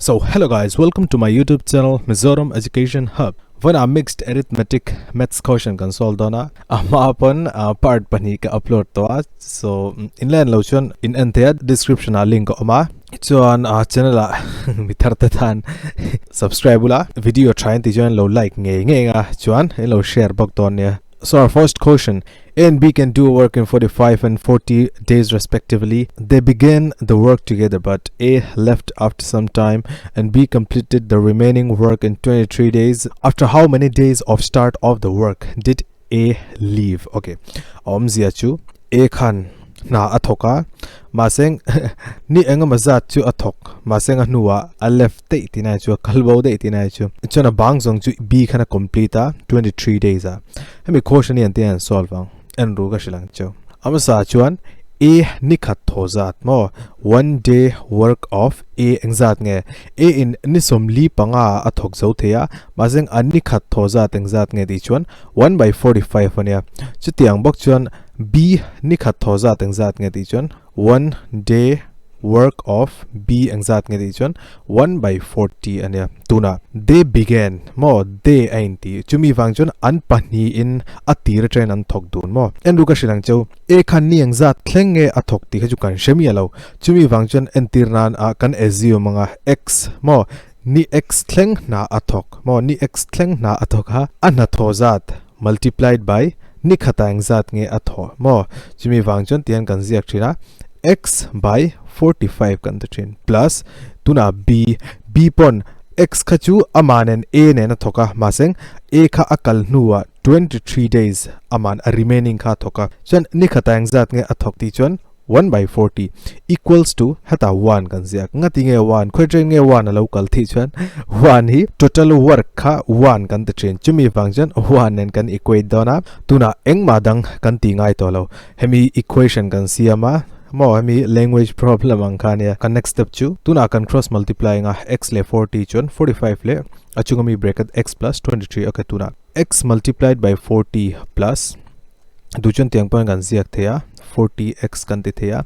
So hello guys, welcome to my YouTube channel Mizoram Education Hub. Vawiinah mixed arithmetic maths question kan solve dawn a, a hma pawn part pahnih ka upload tawh a, so in la en lo chuan in en thei a, description ah link a awm a, chuan channel ah mi thar te tan subscribe ula, video tha in tih chuan lo like ngei ngei ang a, chuan in lo share bawk dawn nia. So our first question, A and B can do work in 45 and 40 days respectively. They began the work together but A left after some time and B completed the remaining work in 23 days. After how many days of start of the work did A leave? Okay, awmzia chu A khan hna a thawk a, mahse ni engemaw zat chu a thawk, mahse a hnuah a left daih tih na chu a kal bo daih tih na chu. Chuan a bang zawng chu B khan a complete a 23 days a. Hemi question hi an ti an solve ang en ru ka hrilh ang cheu. A hmasa chuan A ni khat thaw zat maw one day work of A eng zat nge A in ni sawmli panga a thawk zo thei a mahse a ni khat thaw zat eng zat nge tih chuan 1/45 a nia. Chutiang bawk chuan B ni khat thaw zat eng zat nge tih chuan One day work of B engzat nge tih chuan 1/40 a nia. Tunah they began maw they a inti chumi vang chuan an pahnihin a tir atangin an thawk dun maw. Enru ka hrilh ang cheu A khan ni engzat thleng nge a thawk tih kha chu kan hre miah lo. Chumi vang chuan entir nan ah kan assume anga X maw ni X thleng hna a thawk maw ni X thleng hna a thawk a a hnathawh zat multiplied by ni khata engzat nge a thaw maw? Chumi vang chuan tihian kan ziak thin a, x by 45 kan ti thin plus tunah b, b pawn x kha chu amah nen a nen a thawk a, mahse a kha a kal hnuah 23 days aman a remaining kha a thawk a, chuan ni khata engzat nge a thawk tih chuan 1 by 40 equals to heta 1 kan ziak ngati nge 1 khawi train nge 1 a lo kal thih chuan 1 hi total work kha 1 kan ti thin chumi vang chuan 1 nen kan equate dawn a tunah engmah dang kan ti ngai tawh lo hemi equation kan siam a maw hemi language problem ang kha ania kan next step chu tunah kan cross multiply anga x leh 40 chuan 45 leh a chunga mi bracket x plus 23 okay tunah x multiplied by 40 plus duh chuan tiang pawhin kan ziak thei a 40x kan ti thei a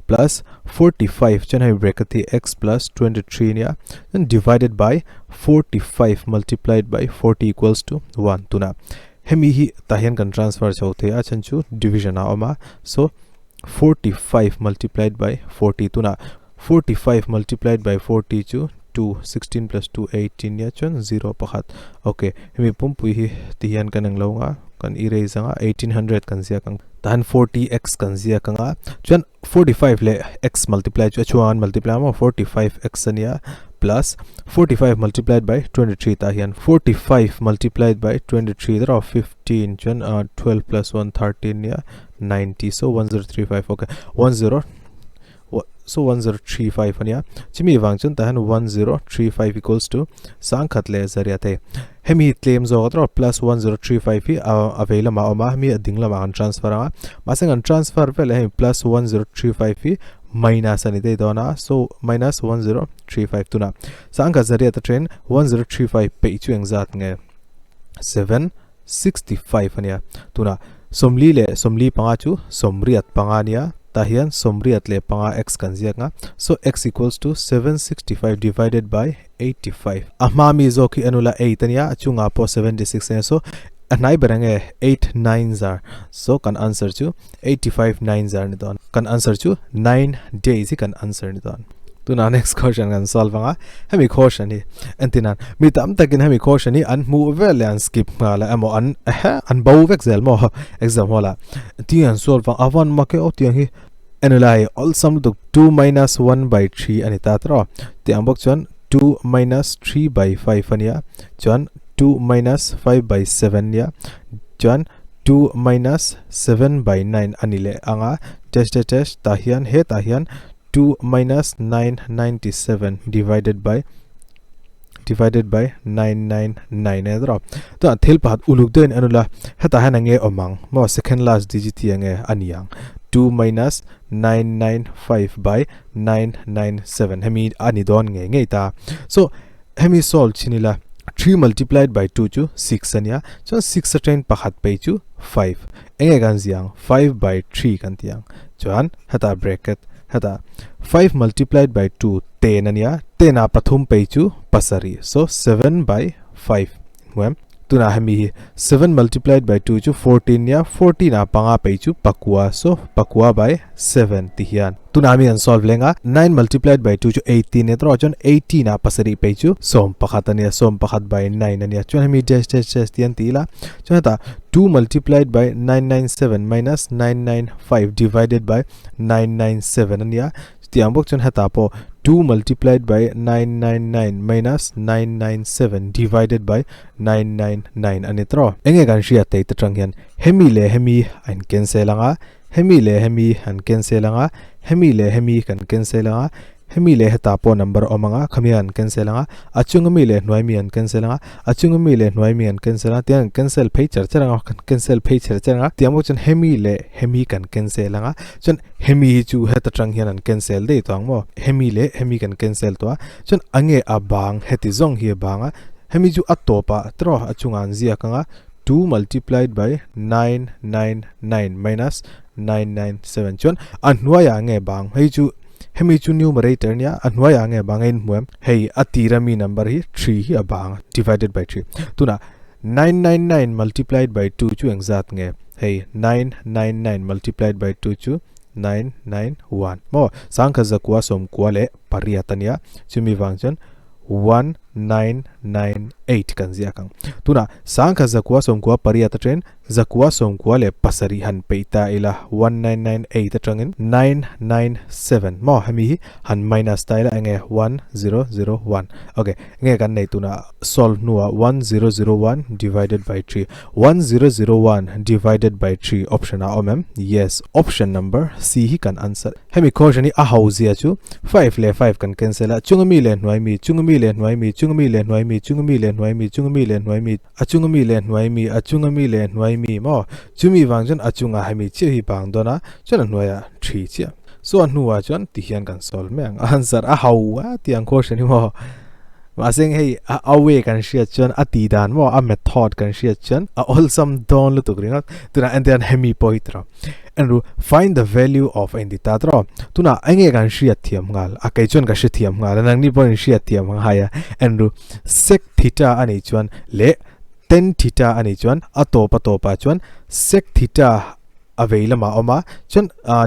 plus 45 chuan hei bracket hi x plus 23 nia then divided by 45 multiplied by 40 equals to 1 tuna hemi hi tah hian kan transfer chho thei a chhan chu division a awm a so 45 multiplied by 40 tuna 45 multiplied by 40 chu 2 16 plus 2 18 nia chuan 0 pakhat ok hemi pumpui hi ti hian kan englo anga kan erase anga 1800 kan ziak ang tahan 40x kan ziak anga chuan 45 leh x multiply chu a chuan multiply maw 45x ania plus 45 multiplied by 23 tah hian 45 multiplied by 23 tawh 15 chuan 12 plus 1 13 nia 90 so 1035 ok 10 so 1035 ania chimi wang chun tahan 1035 equals to sangkhat le zaria te hemi tlem zawk atro plus 1035 hi a vei lama awm a hemi a ding lama an transfer anga mahse an transfer vel hemi plus 1035 hi minus ani dei dawn a so minus 1035 tuna sangkhat zaria ta train 1035 peih chu engzat nge 765 ania tuna sawmli leh sawmli panga chu sawmriat panga ania tah hian sawmriat leh panga x kan ziak ang a so x equals to 765 divided by 85 a hma mi zawk hi anula 8 ania a chungah pawh 76 ania so a hnai ber ang e 8 9 zar so kan answer chu 85 9 zar ni dawn kan answer chu 9 days hi kan answer ni dawn tuna next question kan solve anga hemi question hi entinan mi tam takin hemi question hi an hmuh vel leh an skip nghal a emaw an ehe an bo vek zel maw exam hall ah tiang an solve ang avan mak e aw tiang hi enulai awlsam lutuk 2 minus 1 by 3 ani ta tawh tiang bawk chuan 2 minus 3 by 5 ania chuan 2 minus 5 by 7 ania chuan 2 minus 7 by 9 ani leh anga test test test tah hian hetah hian 2 minus 997 divided by divided by 999 e dro to thil pakhat uluk deuhin anula hetah hian enge awm ang maw second last digit hi enge ani ang 2 minus 995 by 997 hemi ani dawn ngei ngei ta so hemi solve chin ila 3 multiplied by 2 chu 6 ania chuan 6 atangin pakhat pei chu 5 enge kan ziang 5 by 3 kan ti ang chuan hetah bracket. Heta 5 multiplied by 2 10 ania 10 a pathum pei chu pasarih so 7 by 5 hmuem tuna hemi hi 7 multiplied by 2 chu 14 nia 14 a panga pei chu pakua so pakua by 7 ti hian tuna mi an solve lenga 9 multiplied by 2 chu 18 nia tawh chuan 18 a pasarih pei chu sawm pakhat ania sawm pakhat by 9 ania chuan hemi dash dash dash ti an ti ila chuan heta 2 multiplied by 997 minus 995 divided by 997 ania chutiang bawk chuan hetah pawh 2 multiplied by 999 minus 997 divided by 999 a ni tawh. Enge kan hriat thei te tang hian hemi leh hemi a in cancel anga, hemi leh hemi an cancel anga, hemi leh hemi kan cancel anga, Hemi leh hetah pawh number a awm ang a, khami an cancel ang a, a chunga mi leh hnuai mi an cancel ang a, a chunga mi leh hnuai mi an cancel ang a, tiang an cancel phei cher cher ang a, kan cancel phei cher cher ang a, tiang bawk chuan hemi leh hemi kan cancel ang a, chuan hemi hi chu heta tang hian an cancel daih tawh ang maw, hemi leh hemi kan cancel tawh a, chuan a nge a bang heti zawng hi a bang a, hemi chu a tawpah tawh a chungah an ziak ang a, 2 multiplied by 999 minus 997 chuan a hnuaiah nge bang hei chu Hemi chu numerator nia, a hnuaiah nge bang a inhmu em? Hei a tira mi number hi 3 hi a bang a, divided by 3. Tunah 999 multiplied by 2 chu engzat nge? Hei 999 multiplied by 2 chu 991 maw? Sangkhat zakua sawmkua leh pariat a nia, chumi vang chuan 1998 kan ziak ang. Tunah sangkhat zakua sawmkua pariat atangin Zakua sawmkua leh pasarih han peih ta ila, 1998 atangin 997 maw hemi hi han minus ta ila enge 1001 ok enge kan nei tunah solve hnuah 1001 divided by 3 1001 divided by 3 option ah awm em yes option number C hi kan answer Hemi quotient hi a ho zia chu 5 leh 5 kan cancel a chunga mi leh hnuai mi chunga mi leh hnuai mi chunga mi leh hnuai mi chunga mi leh hnuai mi chunga mi leh hnuai mi A chunga mi leh hnuai mi, a chunga mi leh hnuai mi maw? Chumi vang chuan a chungah hemi chiah hi bang dawn a, chuan a hnuaiah thi chiah. So a hnuah chuan ti hian kan solve mai ang. Answer a ho a ti ang question hi maw? Mahse hei a a way kan hriat chuan a tih dan maw a method kan hriat chuan a awlsam dawn lutuk ringawt. Tunah entirnan hemi pawh hi tiraw. Enru find the value of a inti ta tiraw. Tunah enge kan hriat thiam nghal? A kei chuan ka hre thiam nghal a, nangni pawhin hriat thiam ang hai a. Enru Sec theta a nih chuan leh tan theta a nih chuan a tawp a tawpah chuan sec theta a vei lamah a awm a, chuan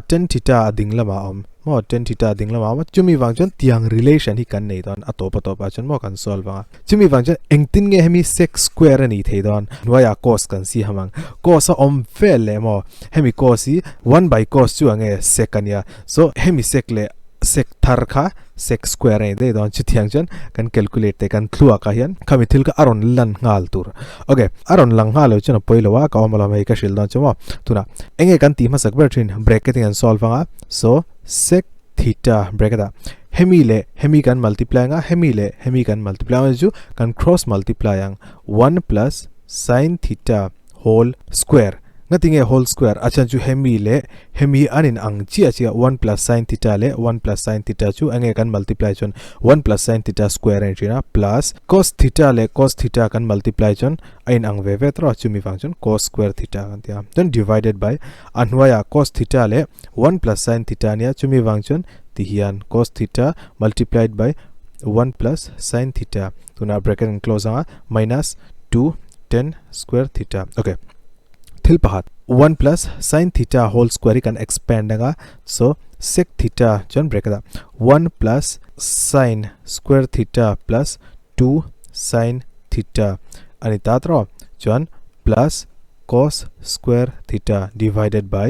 tan theta a ding lamah a awm maw tan theta a ding lamah a awm a, chumi vang chuan tiang relation hi kan nei dawn a tawp a tawpah chuan maw kan solve ang a, chumi vang chuan engtin nge hemi sec square a nih thei dawn hnuaiah cos kan si ham ang, cos a awm vel leh maw hemi cos hi one by cos chu ang nge sec a nia so hemi sec leh sec thar kha sec square a ni daih dawn chutiang chuan kan calculate te kan thluak ah hian khami thil kha a rawn lan nghal tur ok a rawn lang nghal lo chuan a pawi lo a ka awm alawm hei ka hrilh dawn chu maw tunah enge kan tih hmasak ber thin bracket in kan solve anga so sec theta bracket ah hemi leh hemi kan multiply anga hemi leh hemi kan multiply anga chu kan cross multiply ang 1 plus sin theta whole square Ngatinge whole square a chhan chu hemi leh hemi an in ang chiah chiah 1 plus sin theta leh 1 plus sin theta chu enge kan multiply chuan 1 plus sin theta square a in thin a plus cos theta leh cos theta kan multiply chuan a in ang ve ve tawh a chumi vang chuan cos square theta kan ti a chuan divided by a hnuaiah cos theta leh 1 plus sin theta ania chumi vang chuan ti hian cos theta multiplied by 1 plus sin theta tunah bracket an close anga minus 2 tan square theta okay. Thil pakhat 1 plus sin theta whole square hi kan expand anga so sec theta chuan bracket ah 1 plus sin square theta plus 2 sin theta ani ta tawh chuan plus cos square theta divided by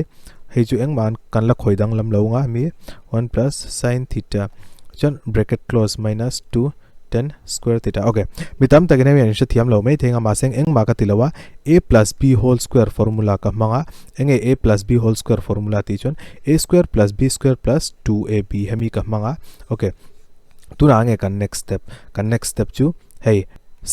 hei chu engmah kan la khawi danglam lo anga mi 1 plus sin theta chuan bracket close minus 2 tan square theta ok mi tam takin hemi an hre thiam lo mai thei ang a mahse engmah ka ti lo a a plus b whole square formula ka hmang a enge a plus b whole square formula tih chuan a square plus b square plus 2ab hemi ka hmang a ok tunah enge kan next step kan next step chu hei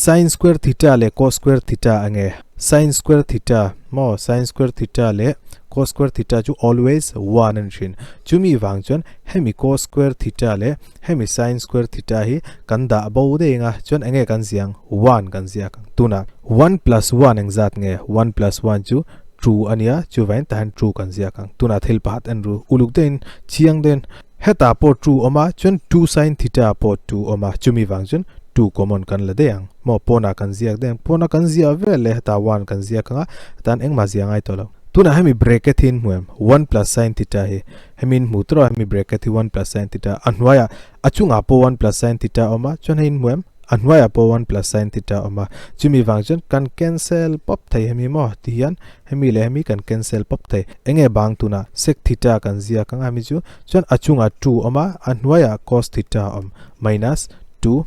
sin square theta leh cos square theta enge sin square theta maw sin square theta leh cos square theta chu always 1 an thin chumi vang chuan hemi cos square theta leh Hemi sin square theta hi kan dah bo deng a, chuan enge kan ziang? One kan ziak ang. Tunah one plus one engzat nge? One plus one chu two a nia, chuvain tahan two kan ziak ang. Tunah thil pakhat en ru, uluk deuhin, chiang deuhin. Hetah pawh 2 awm a, chuan 2 sin theta pawh 2 awm a, chumi vang chuan 2 common kan la daih ang. Maw pawnah kan ziak daih ang, pawnah kan ziah vel leh hetah 1 kan ziak ang a, hetan engmah ziah ngai tawh lo. Tunah hemi bracket hi in hmu em? 1 plus sin theta hi hemi in hmu tawh a, hemi bracket hi 1 plus sin theta a hnuaiah a chungah pawh 1 plus sin theta a awm a, chuan hei in hmu em? A hnuaiah pawh 1 plus sin theta a awm a, chumi vang chuan kan cancel pawp thei hemi maw ti hian hemi leh hemi kan cancel pawp thei. Enge bang tunah sec theta kan ziak ang a hemi chu chuan a chungah 2 awm a, a hnuaiah cos theta a awm minus 2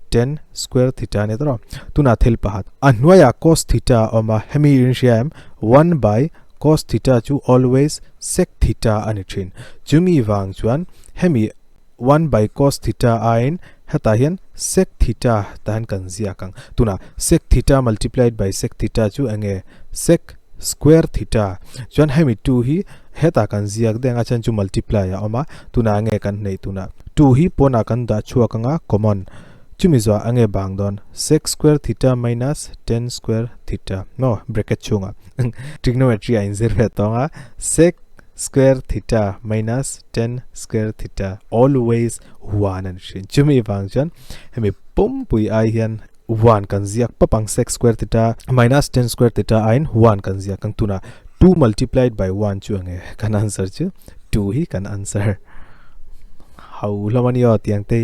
tan square theta a ni tawh. Tunah thil pakhat a hnuaiah cos theta a awm a, hemi in hria em 1 by cos theta chu always sec theta a ni thin. Chumi vang chuan hemi 1 by cos theta aiin hetah hian sec theta tah hian kan ziak ang. Tunah sec theta multiplied by sec theta chu eng nge? Sec square theta. Chuan hemi 2 hi hetah kan ziak daih ang a chuan chu multiply a awm a. Tunah eng nge kan hneih tunah? 2 hi pawnah kan dah chhuak ang a common. Chumi zawh eng nge bang dawn? Sec square theta minus tan square theta. Maw? Bracket chhungah trigonometry a inzir ve tawng a. Sec square theta minus tan square theta always 1 an hrin chumi vang chuan hemi pumpui ai hian 1 kan ziak pap ang sec square theta minus tan square theta aiin 1 kan ziak ang tuna 2 multiplied by 1 chu ange kan answer chu 2 hi kan answer hau hlawm ani aw tiang te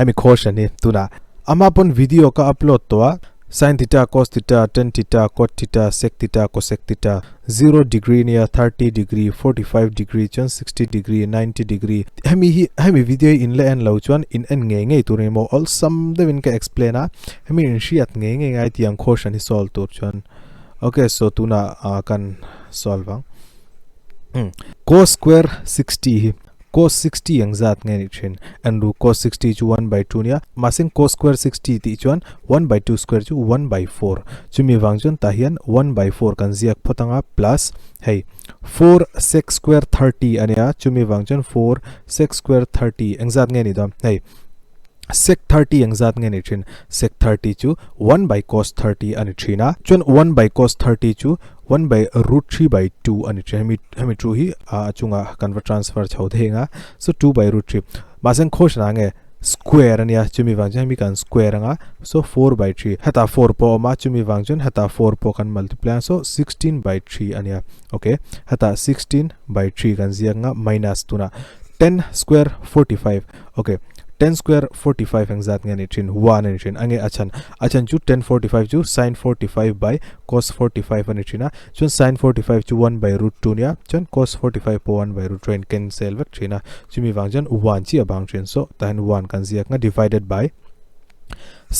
hemi quotient hi tuna ama pawn video ka upload tawh a Sin theta, cos theta, tan theta, cot theta, sec theta, cosec theta, 0 degree nia 30 degree, 45 degree chuan 60 degree, 90 degree. Hemi hi hemi video hi in la en lo chuan in en ngei ngei tur a ni maw? Awlsam deuhin ka explain a, hemi in hriat ngei ngei ngai tiang quotient hi solve tur chuan. Okay, so tunah ah kan solve ang. Cos square 60 hi Cos 60 eng zat nge nih thin? Andrew, Cos 60 chu 1 by 2 nia, mahse cos square 60 tih chuan 1 by 2 square chu 1 by 4. Chumi vang chuan tah hian 1 by 4 kan ziak phawt anga plus hei 4 sec square 30 a nia, chumi vang chuan 4 sec square 30 eng zat nge nih dawn? Hei sec 30 eng zat nge nih thin? Sec 30 chu 1 by cos 30 a ni thin a, chuan 1 by cos 30 chu 1 by root 3 by 2 a ni thin hemi hemi 2 hi a chunga kan va transfer chho thei anga so 2 by root 3 mahse khaw hran ah nge square ania chumi vang chuan hemi kan square anga so 4 by 3 heta 4 pawh a awm a chumi vang chuan heta 4 pawh kan multiply ang so 16 by 3 ania okay heta 16 by 3 kan ziak anga minus tunah 10 square 45 okay 10 square 45 eng zat nge ni thin 1 ani thin ange a chhan a chhan chu 10 45 chu sin 45 by cos 45 ani thin a chuan sin 45 chu 1 by root 2 nia chuan cos 45 pawh 1 by root 2 a in cancel vek thin a chumi vang chuan 1 chi a bang thin so tah hian 1 kan ziak nga divided by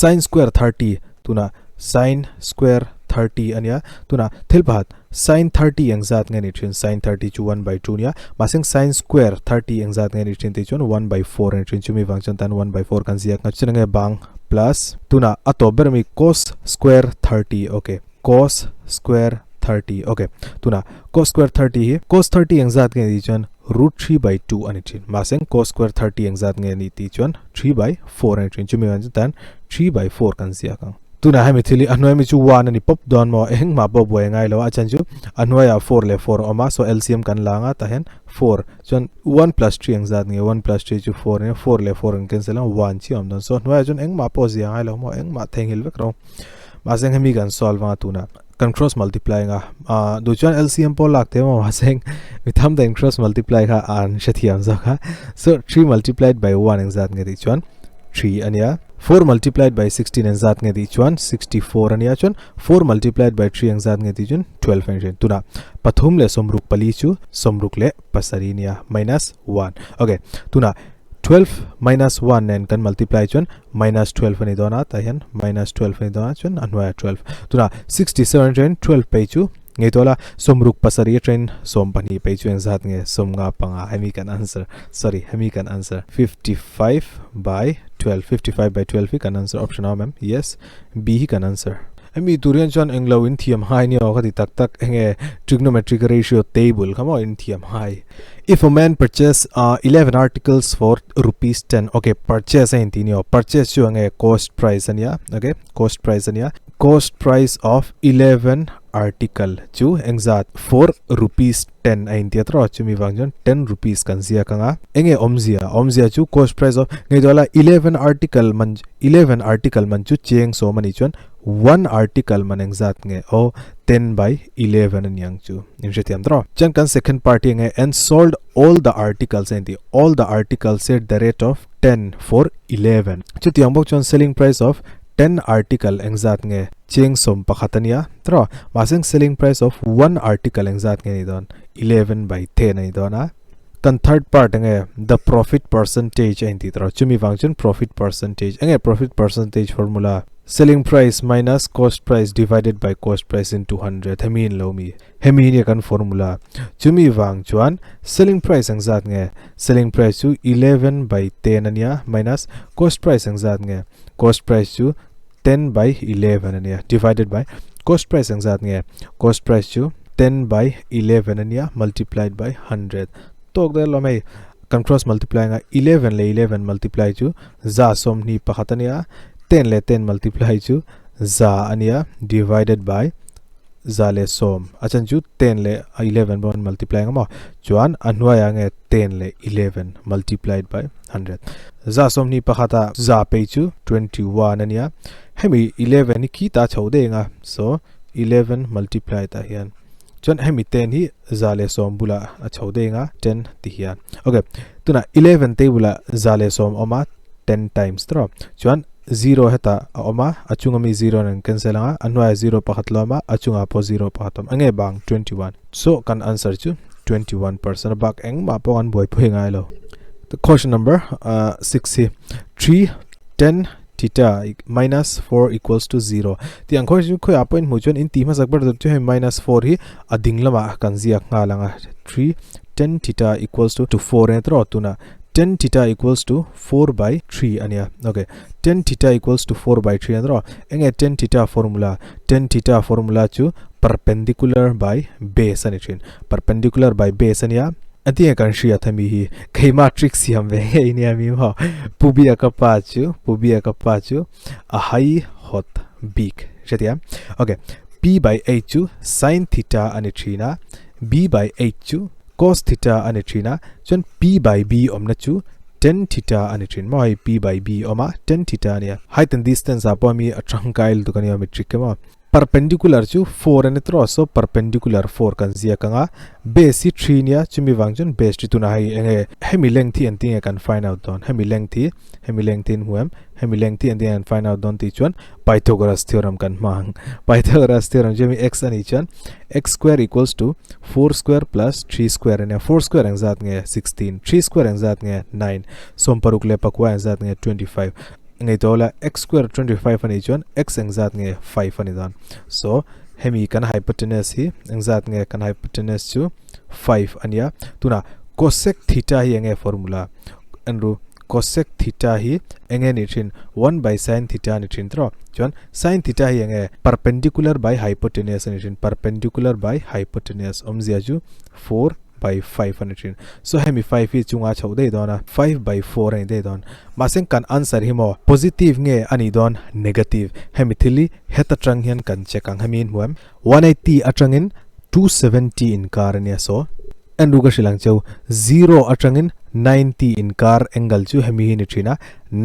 sin square 30 tuna sin square 30 ania tuna thil pakhat Sin 30 eng zat nge ni thin? Sin 30 chu 1 by 2 nia. Mahse sin square 30 eng zat nge ni thin tih chuan 1 by 4 a ni thin. Chumi vang chuan tan 1 by 4 kan ziak nga. Chutiang nge bang plus tunah a tawp ber ami cos square 30 okay cos square 30 okay tunah cos square 30 hi cos 30 eng zat nge ni chuan root 3 by 2 a ni thin. Mahse cos square 30 eng zat nge ni tih chuan 3 by 4 a ni thin. Chumi vang chuan tan 3 by 4 kan ziak ang. Tunah hemi thil hi a hnuai mi chu 1 a ni pawp dawn maw? Engmah pawh buai a ngai lo a, a chhan chu a hnuaiah 4 leh 4 a awm a, so LCM kan la anga tah hian 4 chuan 1 plus 3 ang zat nge 1 plus 3 chu 4 ania 4 leh 4 kan cancel ang 1 chiah a awm dawn so hnuaiah chuan engmah pawh zia a ngai lo maw engmah theihnghilh vek ro mahse hemi kan solve anga tunah kan cross multiply anga ah duh chuan LCM pawh lak thei maw mahse mi tham dahin cross multiply kha an hrethiam zawk a so 3 multiplied by 1 ang zat nge tih chuan 3 a nia. 4 multiplied by 16 eng zat nge tih chuan 64 a nia chuan 4 multiplied by 3 eng zat nge tih chuan 12 a ni thin. Tunah pathum leh sawmruk pali chu sawmruk leh pasarih nia minus 1. Okay, tunah 12 minus 1 nen kan multiply chuan minus 12 a ni dawn a, tah hian minus 12 a ni dawn a chuan a hnuaiah 12. Tunah 67 atangin 12 phei chu Ngei tuala sawmruk pasarih atangin 12 pei chu engzat nge sawmnga panga hemi kan answer sorry hemi kan answer 55 by 12 55 by 12 hi kan answer option a awm em yes B hi kan answer. Hemi tur hian chuan englo in thiam hai nia aw ka ti tak tak enge trigonometric ratio table kha maw in thiam hai. If a man purchase 11 articles for rupees 10 okay purchase a inti nia aw purchase chu enge cost price ania okay cost price ania cost price of 11. article chu engzat 4 rupees 10 a intia tawh a, chumi vang chuan 10 rupees kan ziak ang a. Enge awmzia? Awmzia chu cost price of ngaihtuah la 11 article man 11 article man chu cheng sawm a nih chuan one article man engzat nge aw 10 by 11 a ni ang chu in hrethiam tawh. Chuan kan second part hi enge and sold all the articles a inti all the articles at the rate of 10 for 11 chutiang bawk chuan selling price of 10 article engzat nge cheng sawm pakhat a nia tawh mahse selling price of one article engzat nge ni dawn 11 by 10 a ni dawn a kan third part enge the profit percentage a inti tawh chumi vang chuan profit percentage enge profit percentage formula selling price minus cost price divided by cost price into 100 hemi in lo mi hemi hi kan formula chumi vang chuan selling price engzat nge selling price chu 11 by 10 ania minus cost price engzat nge cost price chu 10 by 11 ania divided by cost price engzat nge cost price chu 10 by 11 ania multiplied by 100 tok der lo mai kan cross multiply nga 11 le 11 multiply chu za som ni pakhat ania 10 le 10 multiply chu za ania divided by za le som achan chu 10 le 11 bon multiply nga mo chuan anhnuaiah nge 10 le 11 multiplied by 100 za som ni pakhata za pe chu 21 ania hemi 11 hi khi ta chho de nga so 11 multiply ta hian chuan hemi 10 hi za le som bula a chho de nga 10 ti hian okay tuna 11 te bula za le som oma 10 times tro chuan 0 heta a oma achunga mi 0 nan cancel anga anwa 0 pakhat loma achunga po 0 pakhatom ange bang 21 so kan answer chu 21% bak eng ma po an boi phui ngai lo. The question number 6 hi 3 10 theta minus 4 equals to 0 ti ang khoi chu khoi a point mu chuan in ti ma sak bar chu he minus 4 hi ading lama kan ziak nga langa 3 10 theta equals to 4 en tro tuna 10 theta equals to 4 by 3 ania okay 10 theta equals to 4 by 3 andro enge 10 theta formula 10 theta formula chu perpendicular by base ani thin perpendicular by base ania ati kan hria thami hi keima trick siam ve he nia mi ho pubia ka pa chu pubia ka pa chu a high hot big hretia okay p by h chu sin theta ani thina b by h chu cos theta ani thina chuan p by b omna chu 10 theta ani thin mo hai p by b oma 10 theta ania height and distance apo mi atangkail tu kania mi trick ma perpendicular chu 4 ani tro so perpendicular 4 kan zia kanga base hi 3 nia chumi wang chun base ti tuna hai enge hemi length hi anti kan find out don hemi length hi hemi length in huam hemi length hi anti kan find out don ti chuan Pythagoras theorem kan mang Pythagoras theorem jemi x ani chuan x square equals to 4 square plus 3 square ania 4 square engzat nge 16 3 square engzat nge 9 som paruk le pakwa engzat nge 25 ngai tola x square 25 ani chuan x engzat nge 5 ani dan so hemi kan hypotenuse hi engzat nge kan hypotenuse chu 5 ania tuna cosec theta hi enge formula anru cosec theta hi enge ni thin 1 by sin theta ni thin tro chuan sin theta hi enge perpendicular by hypotenuse ani thin perpendicular by hypotenuse omzia chu 4 by 5 ani thin so hemi 5 hi chunga chho dei dona 5 by 4 ani dei don masen kan answer hi mo positive nge ani don negative hemi thili heta tang hian kan check ang hemi in huam 180 atangin 270 in kar ania so anruga shilang cheu 0 atangin 90 in kar angle chu hemi hi ni thina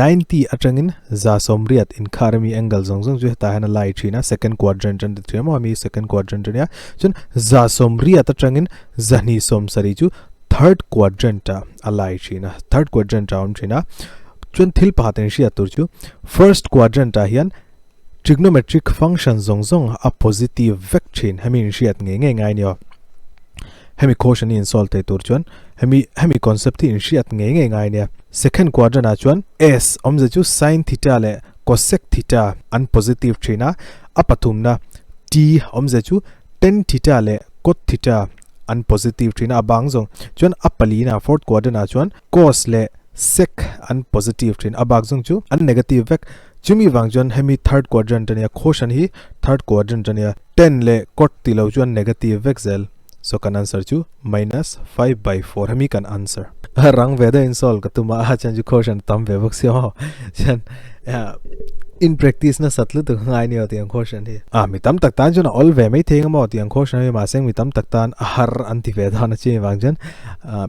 90 atangin za somriat in kar mi angle zong zong chu ta hana lai thina second quadrant an ti mo mi second quadrant ania chun za somriat atangin zani som sari chu third quadrant a lai thina third quadrant a om thina chun thil pa ten ria tur chu first quadrant a hian trigonometric function zong zong a positive vek thin hemi riat nge nge ngai nio hemi quotient in solve te tur chuan hemi hemi concept hi in riat nge nge ngai nia second quadrant a chuan s omze chu sin theta le cosec theta an positive thina a pathum na t omze chu tan theta le cot theta an positive thina abang zong chuan a pali na fourth quadrant a chuan cos le sec an positive thin abak zong chu an negative vek chumi wang chuan hemi third quadrant ania quotient hi third quadrant ania 10 le cot ti lo chuan negative vek zel so kan answer chu minus 5 by 4 hemi kan answer. Rang ve deuhin solve ka tum a, a chuan chu question tam ve bawk sia maw. Chuan in practice nasat lutuk a ngai nia tiang question hi. A mi tam tak tan chuan a awl ve mai thei ang maw tiang question hi mahse mi tam tak tan a har an ti ve dawn a chi vang chuan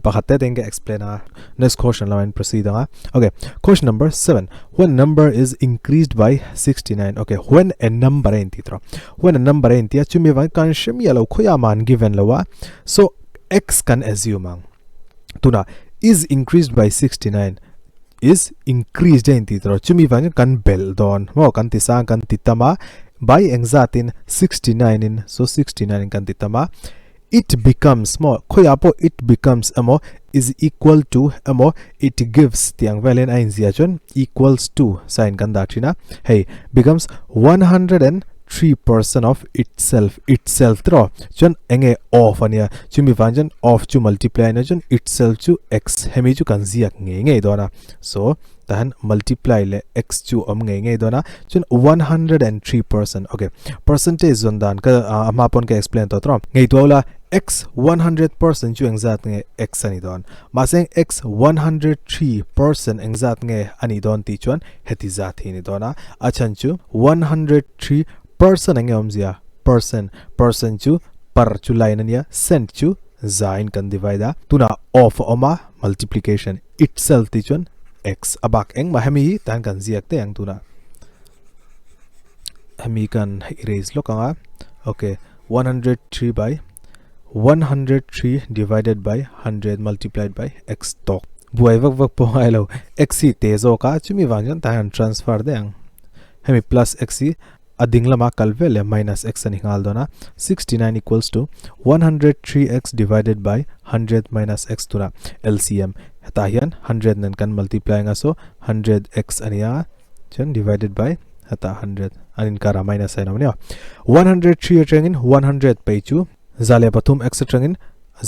pakhat te te in ka explain ang a. Next question lamah in proceed ang a. Okay, question number 7. When number is increased by 69. Okay, when a number a inti tawh. When a number a inti a chumi vang kan hre miah lo khawiah mah an given lo a. So x kan assume ang. Tuna is increased by 69 is increased a inti tawh. Chumi vang kan belh dawn. Maw kan ti sang kan ti tam a by engzatin 69 in so 69 in kan ti tam a. It becomes maw khawiah pawh it becomes emaw is equal to emaw it gives tih ang velin a inziah chuan equals to sign kan dah thin a, hei becomes 103% of itself itself tiraw chuan enge of ania chumi vang chuan of chu multiply ania chuan itself chu x hemi chu kan ziak ngei ngei dawn a so tahan multiply leh x chu awm ngei ngei dawn a chuan 103% okay percentage zawn dan ka a hma pawn ka explain tawh tawh ngei tuau la x 100% chu engzat nge x ani dawn mahse x 103% engzat nge ani dawn tih chuan heti zat hi ni dawn a a chhan chu 103% enge awmzia percent percent chu per chu line ania cent chu zain kan divide a tuna off a awm a multiplication itself tih chuan x a bak engmah hemi hi tan kan ziak te ang tuna hemi kan erase lawk anga okay 103 by 103 divided by 100 multiplied by x tawk buai vak vak pawh ngai lo x hi te zawk a chumi vang chuan tah hian transfer daih ang hemi plus x hi a ding lama kal vel leh minus x a ni nghal dawn a, 69 equals to 103x divided by 100 minus x tunah LCM hetah hian 100 nen kan multiply anga so 100x a ni a chuan divided by hetah 100 an inkar ah minus sign a awm ania 103 atangin 100 pei chu za leh pathum x atangin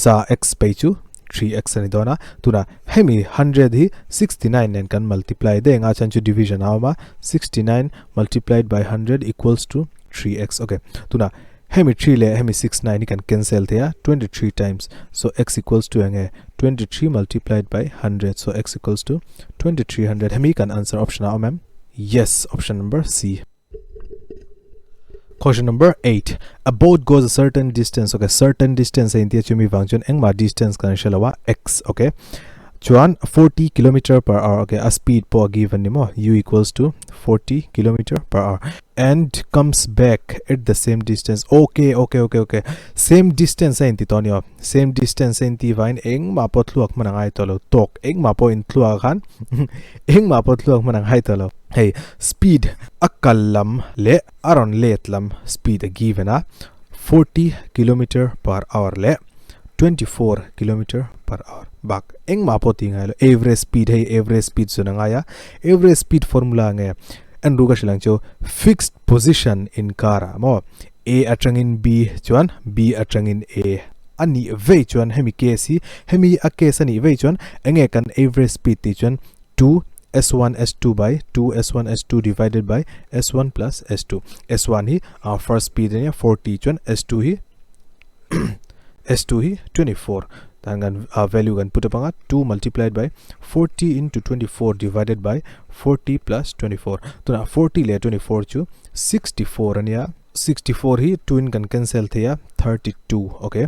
za x pei chu 3x a ni dawn a, tunah hemi 100 hi 69 nen kan multiply daih ang a chuan chu division a awm a, 69 multiplied by 100 equals to 3x okay tunah hemi 3 leh hemi 69 hi kan cancel thei a 23 times so x equals to enge 23 multiplied by 100 so x equals to 2300 hemi kan answer option a awm em yes option number C. Question number 8. A boat goes a certain distance. Okay, certain distance in tia chumi wang chuan engma distance kan hre x. Okay. Chuan 40 kilometer per hour. Okay, a speed po given ni mo u equals to 40 kilometer per hour and comes back at the same distance. Okay, okay, okay, okay. Same distance in ti tonio. Same distance in ti vain engma po thluak mana ngai to lo tok engma po in thluak khan engma po thluak mana ngai to lo. Hei speed a kal lam leh a rawn let lam speed a given a, 40 kilometer per hour leh 24 kilometer per hour bak engmah pawh tih ngai lo average speed hei average speed chuan a ngai a, average speed formula nge en ruk a hrilh ang chu fixed position inkar ah maw A atangin B chuan B atangin A a nih vei chuan hemi case hi hemi a case a nih vei chuan enge kan average speed tih chuan 2 S1 S2 by 2 S1 S2 divided by S1 plus S2 S1 hi uh, first speed ania 40 chuan S2 hi S2 hi 24 tan kan uh, value kan put up anga 2 multiplied by 40 into 24 divided by 40 plus 24 tuna 40 le 24 chu 64 ania 64 hi 2 in kan cancel theia 32 okay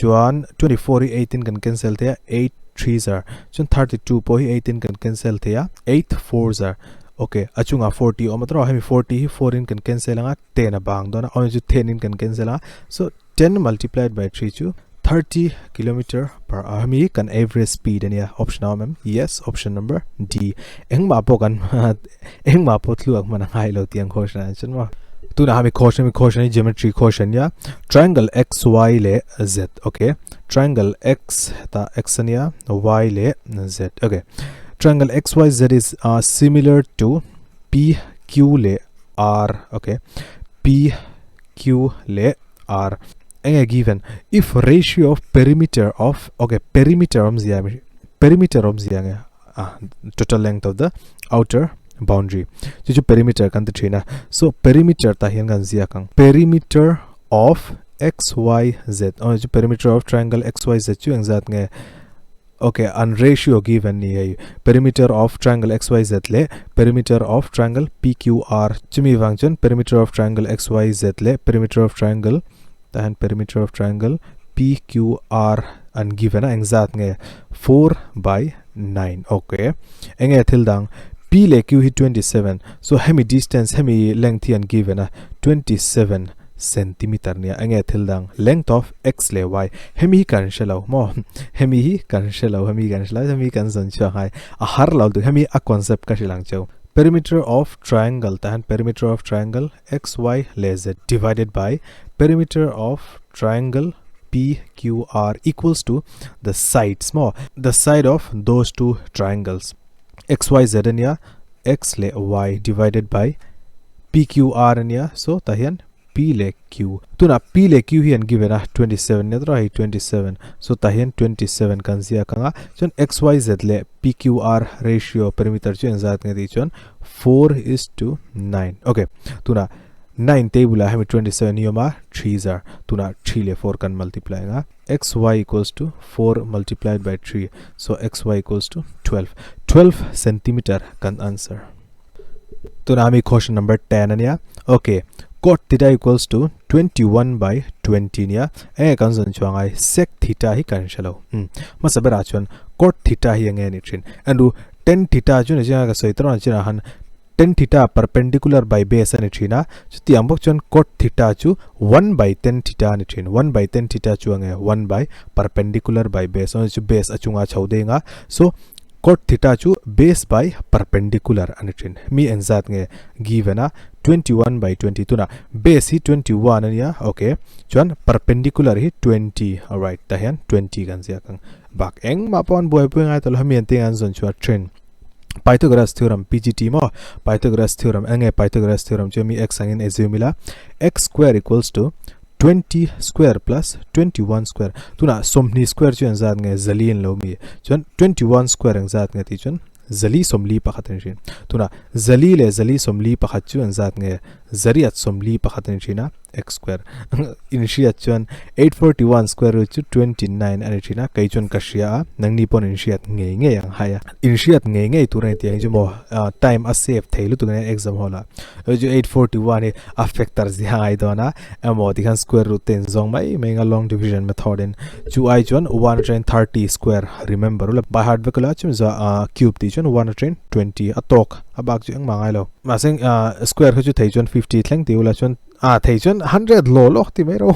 chuan 24 hi 8 in kan cancel theia 8 3 zar chuan 32 pawh hi 8 in kan cancel theia 8 4 zar okay a chungah 40 awm a tawh hemi 40 hi 4 in kan cancel anga 10 a bang dawn a awm chu 10 in kan cancel anga so 10 multiplied by 3 chu 30 kilometer per hour hemi kan average speed ania option a awm em yes option number D engmah pawh kan engmah pawh thluak hman a ngai lo tiang question ah chuan maw tunah hemi question hemi question hi geometry question ania triangle x y leh z okay triangle x hetah x ania y leh z okay triangle x y z is uh, similar to p q leh r okay p q leh r enge given if ratio of perimeter of okay perimeter awmzia perimeter awmzia nge ah total length of the outer boundary chu chu perimeter kan ti thin a so perimeter tah hian kan ziak ang perimeter of x y z oh chu perimeter of triangle x y z chu engzat nge. Ok an ratio given ni hei perimeter of triangle xyz leh perimeter of triangle pqr chumi vang chuan perimeter of triangle xyz leh perimeter of triangle tah hian perimeter of triangle pqr an given a engzat nge 4 by 9 ok enge thil dang p leh q hi 27 so hemi distance hemi length hi an given a 27 centimeter nia enge thil dang length of x leh y hemi hi kan hre lo maw hemi hi kan hre lo hemi kan hre lo hemi kan zawn chhuak ngai a har lo deuh hemi a concept ka hrilh ang cheu perimeter of triangle tah hian perimeter of triangle x y leh z divided by perimeter of triangle p q r equals to the sides maw the side of those two triangles x y z ania x leh y divided by p q r ania so tah hian p leh q tunah p leh q hi an given a 27 nia tawh a hei 27 so tah hian 27 kan ziak ang a chuan x y z leh p q r ratio perimeter chu engzat nge tih chuan 4 is to 9 okay tunah 9 table ah hemi 27 hi awm a 3 zar tunah 3 leh 4 kan multiply ang a x y equals to 4 multiplied by 3 so x y equals to 12 12 centimeter kan answer tuna ami question number 10 ania okay cot theta equals to 21 by 20 nia enge kan zon chuangai sec theta hi kan hrelo um hmasa berah chuan cot theta hi enge ni thin andu tan theta chu ni chinga ka sawi tawh chinah han Tan theta perpendicular by base a ni thin a, chutiang bawk chuan cot theta chu 1 by tan theta a ni thin. 1 by tan theta chu enge 1 by perpendicular by base awmzia chu base a chunga chho deng a, so cot theta chu base by perpendicular a ni thin. Mi engzat nge given a 21 by 20 tunah base hi 21 a nia ok chuan perpendicular hi 20 alright tah hian 20 kan ziak ang bak engmah pawh an buaipui ngai tawh lo hemi an tih ang an zawn chhuah thin. Pythagoras theorem PGT maw Pythagoras theorem enge Pythagoras theorem chu mi x angin assume ila x square equals to 20 square plus 21 square tuna somni square chu engzat nge zali in lo mi chuan 21 square engzat nge ti chuan zali somli pakhat an thin tuna zali le zali somli pakhat chu engzat nge zariat somli pakhat an thin a x square in hriat chuan 841 square root chu 29 a ni thin a kei chuan ka hria a nangni pawn in hriat ngei ngei ang hai a in hriat ngei ngei tur a ni tih ang chu maw time a save thei lutuk ania exam hall ah chu 841 hi a factor zia ngai dawn a emaw tikhan square root te in zawng mai mai anga long division method in chu ai chuan 130 square remember ula by heart vek ula chumi zawh cube tih chuan 120 a tawk a bak chu engmah ngai lo mahse square kha chu thei chuan 50 thleng tih ula chuan A thei chuan 100 law lawk ti mai ro.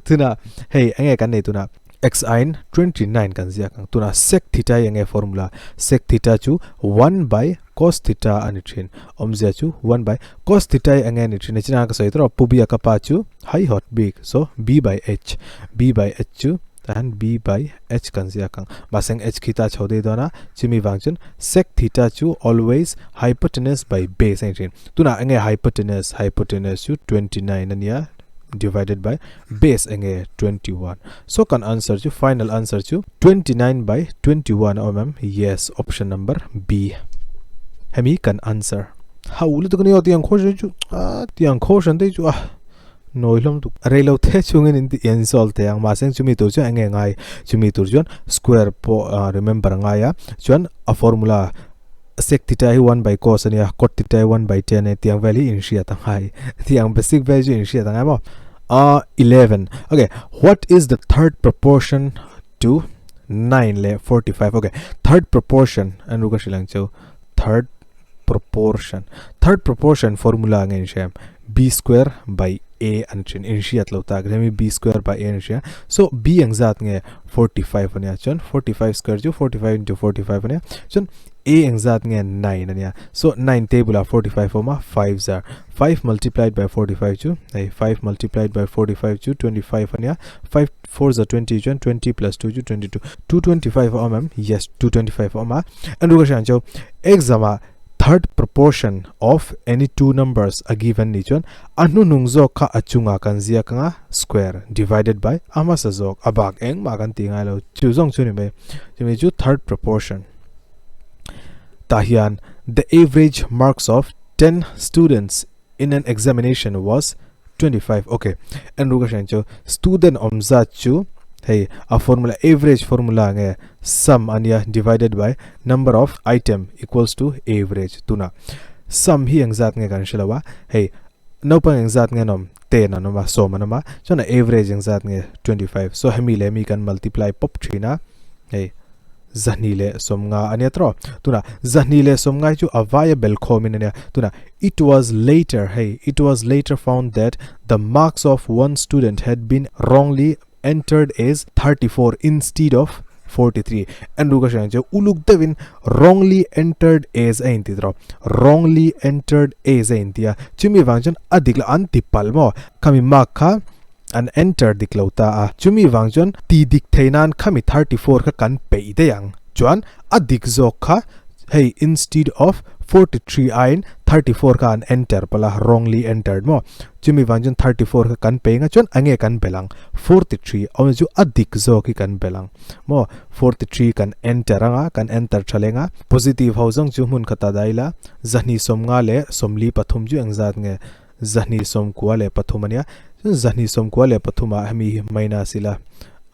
Tuna hei enge kan nei tuna x in 29 kan ziak ang tuna sec theta hi enge formula sec theta chu 1 by cos theta ani thin awmzia chu 1 by cos theta hi enge ni thin china ka sawi tawh pubia ka pa chu hai hot bik so b by h b by h chu tahan b by h kan ziak ang mahse h khi ta chho dei dawn a chumi vang chuan sec theta chu always hypotenuse by base ani thin Tunah enge hypotenuse? Hypotenuse chu 29 ania divided by base enge 21. So kan answer chu final answer chu 29 by 21 a awm em? Yes, option number B. Hemi kan answer. Hau lutuk ania tiang question chu ah tiang question te chu ah nawi hlawm tuk. Reilo the chungin in in solve thei ang mahse chumi tur chuan enge ngai chumi tur chuan square pawh remember ngai a chuan a formula Sec theta hi 1 by cos ania, cot theta hi 1 by tan ania tiang vel hi inhriat a ngai. Tiang basic vel chu inhriat a ngai maw? Ah 11. Okay, what is the third proportion to 9 leh 45? Okay, third proportion an ru ka hrilh ang cheu. Third proportion. Third proportion formula nge inhria em? B square by A an thin. Inhriat lo tak remi B square by A an hria. So B engzat nge 45 ania chuan 45 square chu 45 into 45 ania chuan A engzat nge 9 ania so 9 table ah 45 awm a 5 zar 5 multiplied by 45 chu hei 5 multiplied by 45 chu 25 ania 5 4 za 20 chuan 20 plus 2 chu 22 225 a awm em yes 225 a awm a an ru ka hriat ang chu exam ah third proportion of any two numbers a given ni chuan a hnuhnung zawk kha a chungah kan ziak anga square divided by a hmasa zawk a bak engmah kan tih ngai lo chu zawng chu ni mai chumi chu third proportion tah hian the average marks of 10 students in an examination was 25 okay en ru ka hriat chu student awm zat chu Hei a formula average formula nge sum ania divided by number of item equals to average tuna sum hi engzat nge kan hrelo a hei naupang engzat nge an awm ten an awm a sawm an awm a chuan a average engzat nge 25 so hemi leh hemi kan multiply pawp thin a hei zahnih leh sawmnga ania tawh tuna zahnih leh sawmnga hi chu a vaia bel khawmin ania tuna it was later hei it was later found that the marks of one student had been wrongly entered as 34 instead of 43 en ru ka hriat ang che uluk deuhin wrongly entered as a inti tawh wrongly entered as a inti a chumi vang chuan a dik lo an ti palh maw khami mark kha an enter dik lo ta a chumi vang chuan ti dik thei nan khami 34 kha kan peih daih ang chuan a dik zawk kha hei instead of 43 aiin 34 kha an enter palh a wrongly entered maw chumi vang chuan 34 kha kan peng a chuan enge kan belh ang 43 awm chu a dik zawk hi kan belh ang maw 43 kan enter anga kan enter tha leng a positive ho zawng chu hmun khatah dah ila zahnih sawmnga leh sawmli pathum chu engzat nge zahnih sawmkua leh pathum ania chuan zahnih sawmkua leh pathumah hemi hi minus ila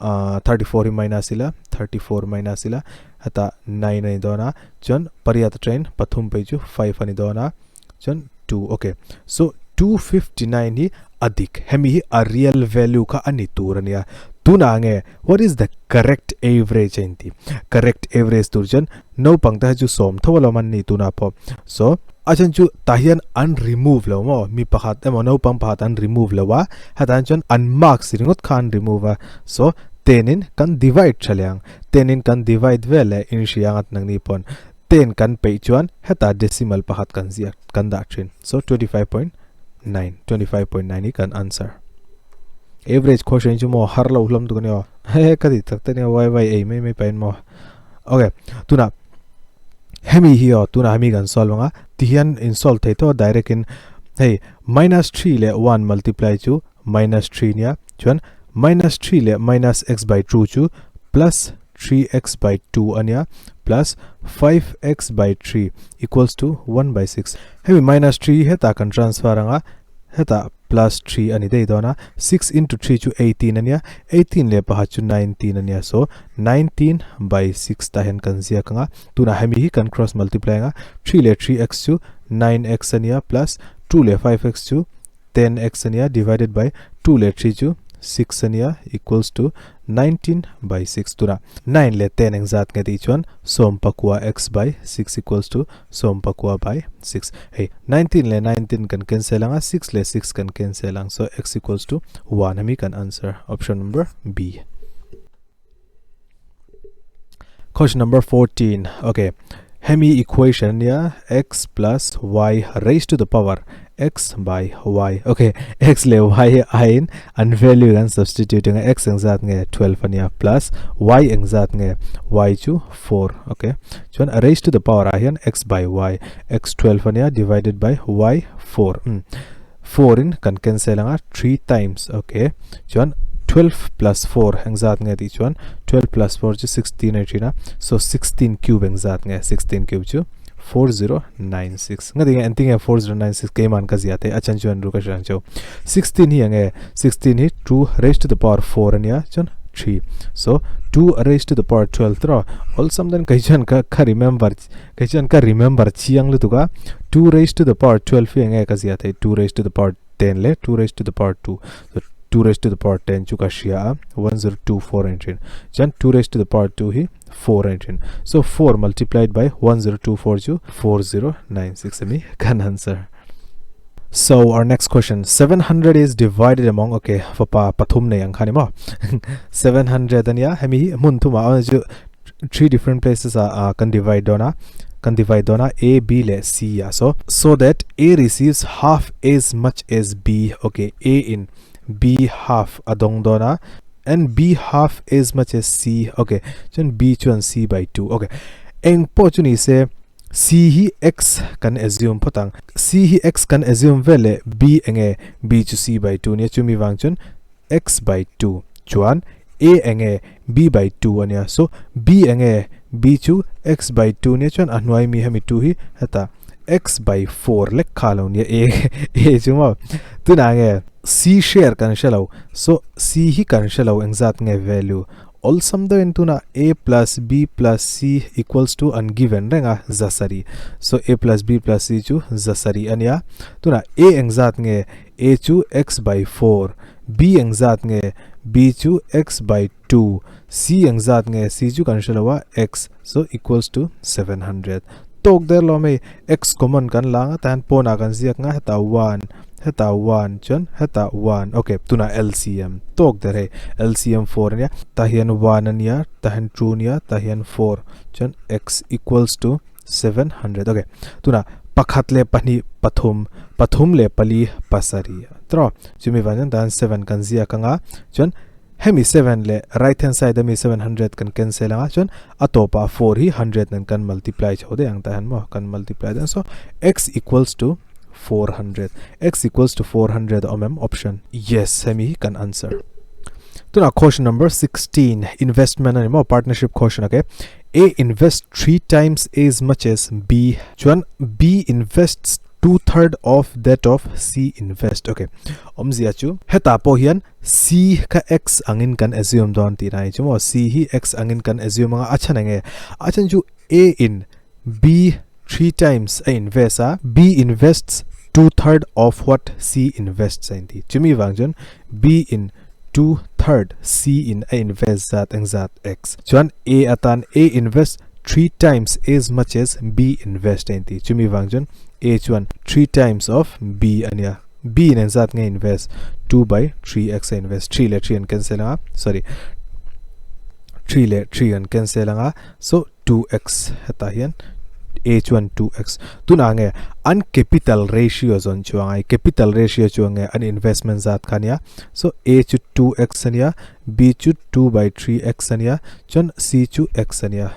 ah 34 hi minus ila 34 minus ila heta 9 ani dawn a chuan pariat atangin pathum phei chu 5 ani dawn a chuan 2 okay so 259 hi a dik hemi hi a real value kha ani tur ania tunah nge what is the correct average a inti correct average tur chuan naupang te kha chu sawm tho alawm an ni tunah pawh so a then chu tah hian an remove lo maw mi pakhat emaw naupang pakhat an remove lo a hetah hian chuan an marks ringawt kha an remove a so ten in kan divide tha leh ang ten in kan divide vel leh inhria ang at nangni pawn ten kan peih chuan hetah decimal pakhat kan ziak kan dah thin so 25.9 25.9 hi kan answer average quotient chu maw har lo hlawm tuk ania he ka ti tak tak ania y y ei mai mai pahin maw okay tuna hemi hi aw tuna hemi kan solve anga ti hian in solve thei tawh direct in hei minus 3 leh 1 multiply chu minus 3 nia chuan minus 3 leh minus x by 2 chu plus 3x by 2 ania plus 5x by 3 equals to 1 by 6 hemi minus 3 heta kan transfer anga Hetah plus 3 a ni daih dawn a, 6 into 3 chu 18 a nia, 18 leh pakhat chu 19 a nia, so 19 by 6 tah hian kan ziak ang a, tunah hemi hi kan cross multiply ang a, 3 leh 3x chu 9x a nia plus 2 leh 5x chu 10x a nia divided by 2 leh 3 chu 6 a nia equals to 19 by 6 tunah 9 leh 10 engzat nge tih chuan sawmpakua x by 6 equals to sawmpakua by 6 hei 19 leh 19 kan cancel anga 6 leh 6 kan cancel ang so x equals to 1 hemi kan answer option number B question number 14 okay hemi equation nia x plus y raised to the power x by y okay x leh y aiin an value kan substitute anga x engzat nge 12 ania plus y engzat nge y chu 4 okay chuan a raised to the power ah hian x by y x 12 ania divided by y 4 um 4 in kan cancel anga 3 times okay chuan 12 plus 4 engzat nge tih chuan 12 plus 4 chu 16 ani thin a so 16 cube engzat nge 16 cube chu 4096 nga tinge entinge 4096 keiman ka zia te a chan chuan ru ka hriat ang cheu 16 hi enge 16 hi 2 raised to the power 4 ania chuan 3 so 2 raised to the power 12 tro awlsam den kai chuan ka ka remember kai chuan ka remember chiang lutuk a 2 raised to the power 12 hi enge ka zia thei 2 raised to the power 10 leh 2 raised to the power 2 so 2 raised to the power 10 chu ka hria a 1024 ani thin chuan 2 raised to the power 2 hi 4 ani thin so 4 multiplied by 1024 chu 4096 ami kan answer so our next question 700 is divided among okay fapa pathum nei ang khani mo 700 ania hemi hi hmun thuma chu three different places a uh, kan divide dona kan divide dona a b le c a so so that a receives half as much as b okay a in b half a dawng dawn a and b half as much as c okay chuan b chuan c by 2 okay eng pawh chu ni se c hi x kan assume phawt ang c hi x kan assume vel leh b enge b chu c by 2 nia chumi vang chuan x by 2 chuan a enge b by 2 ania so b enge b chu x by 2 nia chuan a hnuai mi hemi 2 hi heta x by 4 lek kha lo nia a a chu maw tunah nge c share kan hre lo so c hi kan hre lo engzat nge value awlsam deuhin tunah a plus b plus c equals to an given reng a zasarih so a plus b plus c chu zasarih a nia tunah a engzat nge a chu x by 4 b engzat nge b chu x by 2 c engzat nge c chu kan hre lo a x so equals to 700 tawk der lo mai x common kan la anga tah hian pawnah kan ziak nga heta 1 heta 1 chuan heta 1 okay tunah lcm tawk der hei lcm 4 ania tah hian 1 ania tah hian 2 ania tah hian 4 chuan x equals to 700 okay tunah pakhat leh pahnih pathum pathum leh pali pasarih tawh chumi vang chuan tah hian 7 kan ziak anga chuan Hemi 7 leh right hand side ami 700 kan cancel anga chuan a tawpah 4 hi 100 nen kan multiply chho daih ang tah hian maw kan multiply daih ang so x equals to 400 x equals to 400 a awm em option yes hemi hi kan answer tunah question number 16 investment ani maw partnership question okay a invest 3 times as much as b chuan b invests two third of that of c invest okay awmzia chu hetah pawh hian C kha X angin kan assume dawn tih na chu maw C hi X angin kan assume anga a chhan enge a chhan chu A in B 3 times a invest a B invests two third of what C invests a inti chumi vang chuan B in two third C in a invest zat engzat X chuan A atan A invest 3 times as much as B invest a inti chumi vang chuan A chuan 3 times of B ania B in engzat nge invest 2 by 3x a invest 3 leh 3 an cancel anga sorry 3 leh 3 an cancel anga so 2x hetah hian A chuan 2x tunah nge an capital ratio zawn chu angai capital ratio chu nge an investment zat kha ania so A chu 2x ania B chu 2 by 3x ania chuan C chu x ania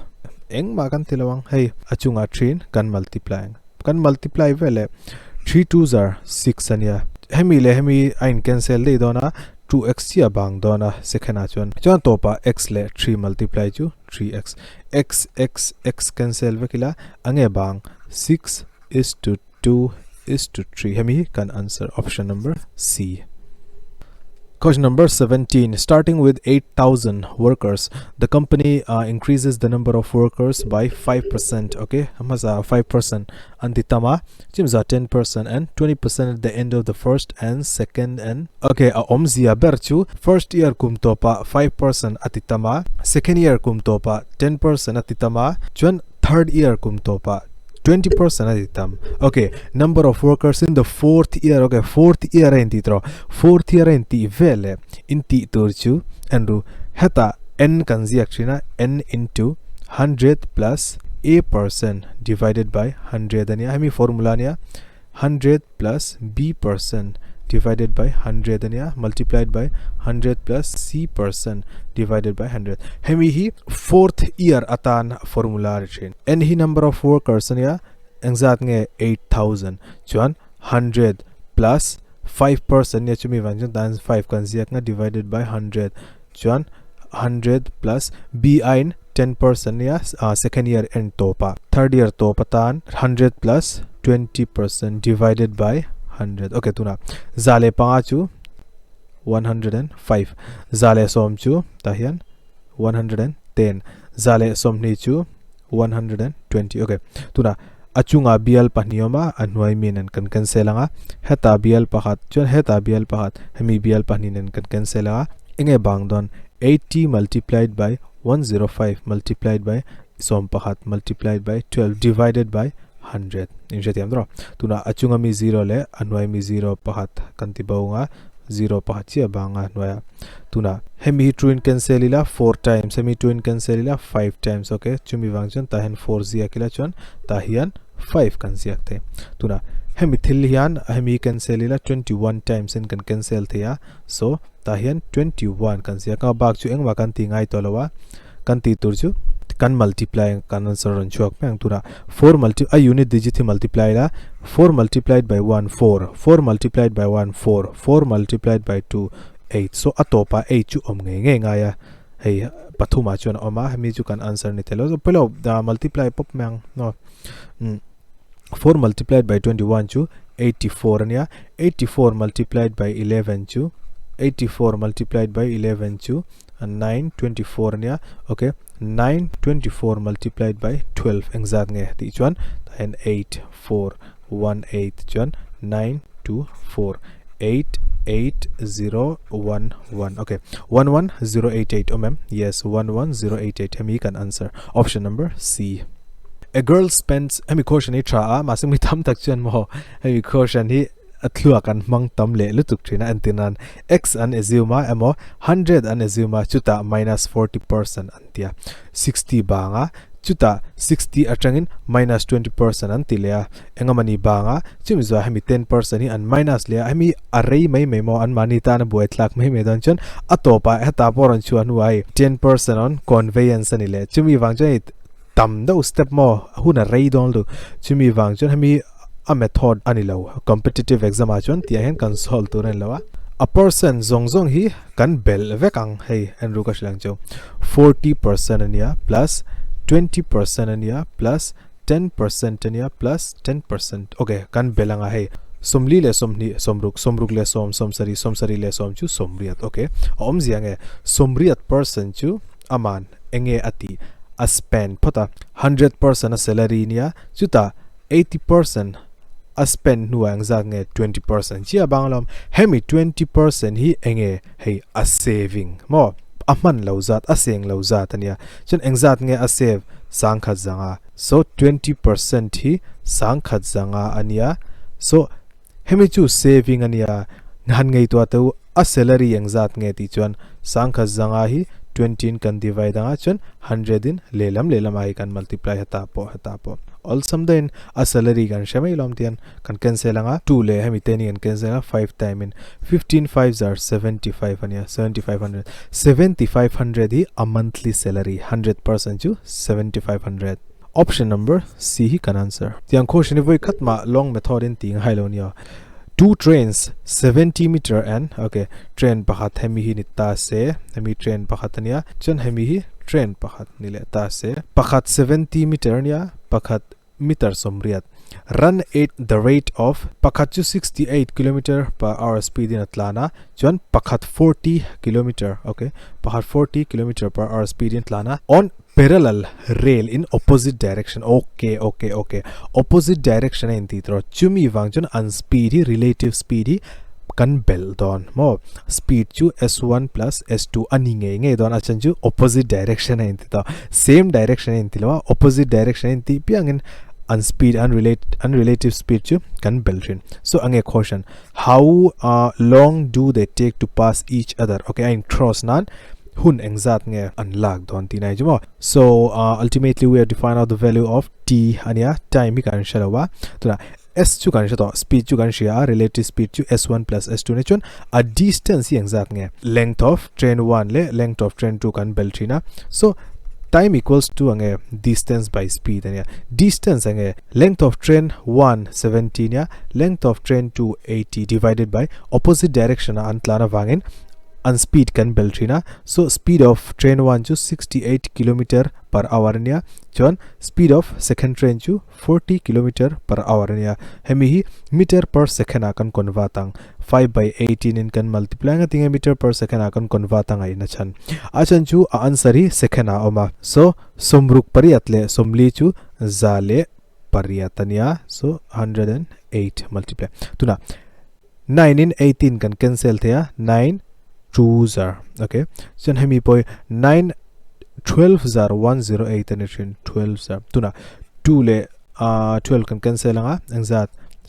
engmah kan ti lo ang hei a chungah 3 in kan multiply ang kan multiply veleh 3 2 zar 6 ania hemi leh hemi a in cancel daih dawn a 2x chiah bang dawn a second ah chuan chuan tawpah x leh 3 multiply chu 3x x x x cancel vek ila ange bang 6 is to 2 is to 3 hemi hi kan answer option number C. Question number 17. Starting with 8,000 workers, the company uh, increases the number of workers by 5%. Okay, hmasa 5% an ti tam a, chimza 10% and 20% at the end of the first and second and okay, a awmzia ber chu first year kum tawpah 5% a ti tam a, second year kum tawpah 10% a ti tam a, chuan third year kum tawpah 20% a ti tam okay number of workers in the fourth year okay fourth year a inti tawh fourth year a intih vel leh intih tur chu enru hetah n kan ziak thin a n into 100 plus a percent divided by 100 ania hemi formula ania 100 plus b percent divided by 100 ania multiplied by 100 plus c percent divided by 100 hemi hi fourth year atan formula a ri thin n hi number of workers ania engzat nge 8000 chuan 100 plus 5 percent nia chumi vang chuan tan 5 kan ziak nga divided by 100 chuan 100 plus b in 10 percent nia second year en tawp ah third year tawp atan 100 plus 20 percent divided by 100 okay tunah za leh panga chu 105 za leh sawm chu tah hian 110 za leh sawmhnih chu 120 okay tunah a chungah bial pahnih awm a a hnuai mi nen kan cancel anga heta bial pakhat chuan heta bial pakhat hemi bial pahnih nen kan cancel anga enge bang dawn 80 multiplied by 105 multiplied by 11 multiplied by 12 divided by 100 in hrethiam tawh tunah a chunga mi 0 leh a hnuai mi 0 pakhat kan ti bo anga 0 pakhat chiah bang a hnuaia tunah hemi hi 2 in cancel ila 4 times hemi 2 in cancel ila 5 times okay chumi vang chuan tah hian 4 ziak ila chuan tah hian 5 kan ziak thei tunah hemi thil hian hemi cancel ila 21 times in kan cancel thei a so tah hian 21 kan ziak a bak chu engmah kan ti ngai tawh lo a kan tih tur chu kan multiply kan answer rawn chhuak mai ang tunah 4 multi a unit digit hi multiply la 4 multiplied by 1 4 4 multiplied by 1 4 4 multiplied by 2 8 so a tawpah 8 chu awm ngei ngei ngai a hei pathumah chuan a awm a hemi chu kan answer ni thei lo so pawilo multiply pawp mai ang no. 4 multiplied by 21 chu 84 ania 84 multiplied by 11 chu 84 multiplied by 11 chu 924 ania okay 924 multiplied by 12 engzat nge tih chuan tah hian 8 4 1 8 chuan 9 2 4 8 8 0 1 1 okay 1 1 0 8 8 awm em yes 1 1 0 8 8 hemi kan answer option number C a girl spends hemi question hi tha a mahse mi tam tak chuan maw hemi question hi a thluak an hmang tam leh lutuk thin a entir nan x an assume a emaw hundred an assume a chutah minus 40% an tia 60 banga chutah 60 atangin minus 20% an ti leh a engamani banga chumi zuah hemi 10% hi an minus leh a hemi a rei mai mai maw an mahni tan a buai thlak mai mai dawn chuan a tawpah heta pawh rawn chhuah hnuah hei 10% on conveyance a ni leh chumi vang chuan hei tam deuh step maw hun a rei dawn lutuk chumi vang chuan hemi a method a ni lo competitive exam ah chuan tiang hian kan solve tur a ni lo a a percent zawng zawng hi kan belh vek ang hei en ru ka hrilh ang chu 40% a nia plus 20% a nia plus 10% a nia plus 10% okay kan belh ang a hei sawmli leh sawmhnih sawmruk sawmruk leh sawm sawmsarih sawmsarih leh sawm chu sawmriat okay a awmzia nge sawmriat percent chu aman enge a tih a spend phawt a 100% a salary nia chutah 80% a spend hnuah engzat nge 20% chiah bang alawm hemi 20% hi enge hei a saving maw a hman lo zat a seng lo zat ania chuan engzat nge a save sangkhat zanga so 20% hi sangkhat zanga ania so hemi chu saving ania han ngaihtuah teh u a salary engzat nge tih chuan sangkhat zanga hi 20 in kan divide anga chuan 100 in lehlam lehlam ah hi kan multiply heta pawh heta pawh awlsam deuhin a salary kan hre mai lawm tian kan cancel anga 2 leh hemi ten hi kan cancel anga 5 time in 15 fives are 75 ania 7500 7500 hi a monthly salary 100% chu 7500 option number C hi kan answer tiang question hi vawi khat mah long method in tih ngai lo nia two trains 70 meter and okay train pakhat hemi hi ni ta se hemi train pakhat ania chuan hemi hi train pakhat ni leh ta se pakhat 70 meter ania pakhat meter sawmriat run at the rate of pakhat chu 68 kilometer per hour speed in a tlan a chuan pakhat 40 kilometer okay pakhat 40 kilometer per hour speed in tlan a on parallel rail in opposite direction okay okay okay opposite direction a intih tawh chumi vang chuan an speed hi relative speed hi kan belh dawn maw speed chu s1 plus s2 a ni ngei ngei dawn a chhan chu opposite direction a intih tawh same direction a intih lo a opposite direction a intih piangin an speed an relate an relative speed chu kan belh thin so a nge question how uh, long do they take to pass each other okay a in cross nan hun engzat nge an lak dawn tih nai chu maw so uh, ultimately we have to find out the value of t ania time hi kan hre lo a tuna s chu kan hre tawh speed chu kan hria a relative speed chu s1 plus s2 ni chuan a distance hi engzat nge length of train 1 leh length of train 2 kan bel thin a so time equals to ange distance by speed ania distance ange length of train 1 70 nia length of train 2 80 divided by opposite direction a an tlan avangin an speed kan bel thin a so speed of train 1 chu 68 kilometer per hour ania chuan speed of second train chu 40 kilometer per hour ania hemi hi meter per second ah kan convert ang 5 by 18 in kan multiply anga tinge meter per second ah kan convert anga in a chhan a chhan chu a answer hi second ah a awm a so sawmruk pariat leh sawmli chu za leh pariat ania so 108 multiply tuna 9 in 18 kan cancel thei a 9 2 zar okay chuan hemi pawh hi 9 12 zar 108 ani thin 12 zar tuna 2 leh uh, 12 kan cancel anga engzat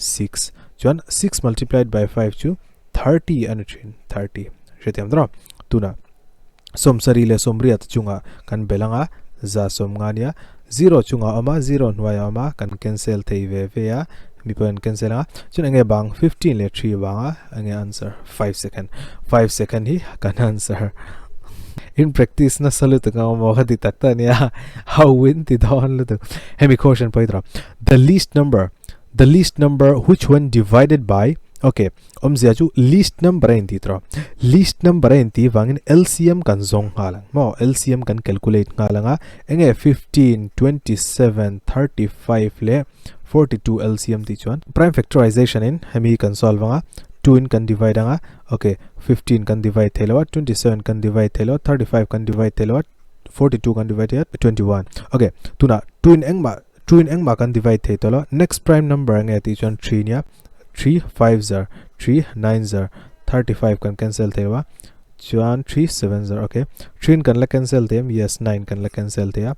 6 chuan 6 multiplied by 5 chu 30 ani thin 30 hrethiam tawh tuna sawmsarih leh sawmriat chunga kan bel anga za sawmnga nia zero chunga a awm a zero hnuaiah a awm a kan cancel thei ve ve a mi pawh an cancel anga chuan enge bang 15 leh 3 vanga enge answer 5 second 5 second hi kan answer in practice nasa lutuk ang awm ka ti tak tak ania how in ti dawn lutuk hemi question pawh hi tawh the least number the least number which when divided by Ok, awmzia chu least number a inti tawh. Least number a inti vangin LCM kan zawng nghal ang maw? LCM kan calculate nghal ang a, enge 15, 27, 35 leh 42 LCM tih chuan prime factorization in hemi kan solve ang a, 2 in kan divide ang a, ok, 15 kan divide thei lo a, 27 kan divide thei lo a, 35 kan divide thei lo a, 42 kan divide thei a, 21. Ok, tunah 2 in engmah 2 in engmah kan divide thei tawh lo, next prime number enge tih chuan 3 nia, 3 5 zar, 3 9 zar, 35 kan cancel thei lo a, chuan 3 7 zar, ok, 3 in kan la cancel thei em, yes, 9 kan la cancel thei a,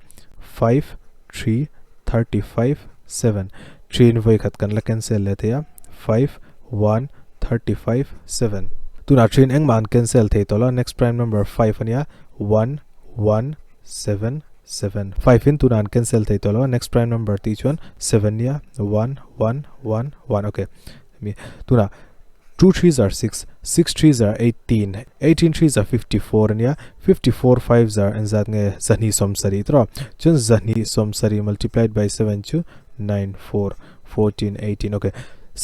5 3 35 7, 3 in vawi khat kan la cancel leh thei a, 5 1 35 7. Tunah 3 in engmah an cancel thei tawh lo, next prime number 5 ania, 1 1 7 7 5 in tunah an cancel thei tawh lo a next prime number tih chuan 7 nia 1 1 1 1 okay mi tunah 2 3 are 6 6 3 are 18 18 3 are 54 ania 54 5 are enzat nge zahni sawmsarih tawh chuan zahni sawmsarih multiplied by 7 chu 9 4 14 18 okay